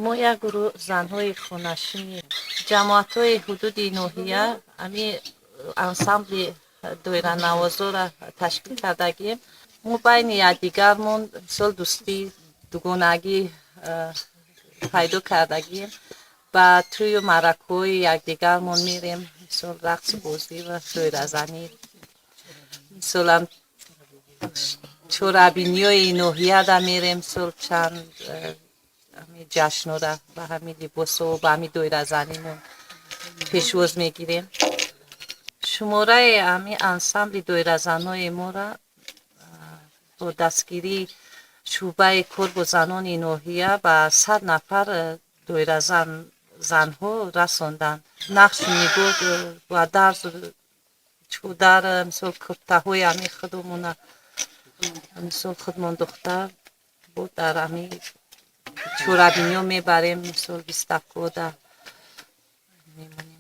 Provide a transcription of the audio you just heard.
Мо як гурӯҳ занҳои хонашини ҷамоатҳои ҳудуди ноҳия ами ансамбли доиранавозоро ташкил кардагием. Мо байни якдигармон мисол дӯстӣ, дугонагӣ пайдо кардагием. Ба тӯю маъракаҳои якдигармон мерем, мисол рақсу бозӣ ва доиразанӣ, мисолан чорабиниҳои ноҳияда мерем, мисол чанд ҷашнора ба ҳамин либосу ба ҳамин доиразанимон пешвоз мегирем. Шумораи ҳамин ансамбли доиразанои моро бо дастгирии шӯъбаи кор бо занони ноҳия ба 100 нафар доиразан занҳо расонданд. Нақшу нигор ва дарзу чодар, мисол куртаҳои ҳамин худумона, мисол худмон духта, бо дар ҳамин чорабиниҳо мебарем, мисол выставкода мемонем.